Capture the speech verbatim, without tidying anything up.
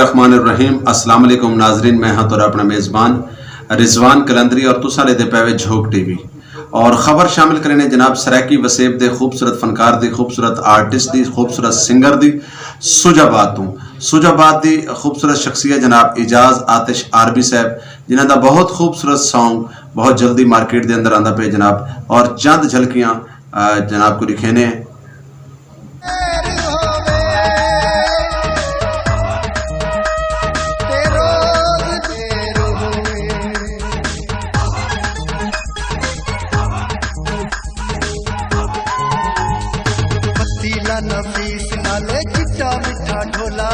الرحمن الرحیم۔ السلام علیکم ناظرین، میں ہاں تہاݙا اپݨا میزبان رضوان قلندری اور تساں ݙیہدے پئے وے جھوک ٹی وی۔ اور خبر شامل کرینے جناب سرائیکی وسیب دے خوبصورت فنکار دی، خوبصورت آرٹسٹ دی، خوبصورت سنگر دی، سجھ آباد توں۔ سجھ آباد دی خوبصورت شخصیت جناب اعجاز آتش آربی صاحب، جنہاں دا بہت خوبصورت سانگ بہت جلدی مارکیٹ دے اندر آندا پئے جناب، اور چند جھلکیاں، آ، جناب کوں ݙکھینے۔ پتیلا نفیس نالے چٹا مٹھا ڈھولا،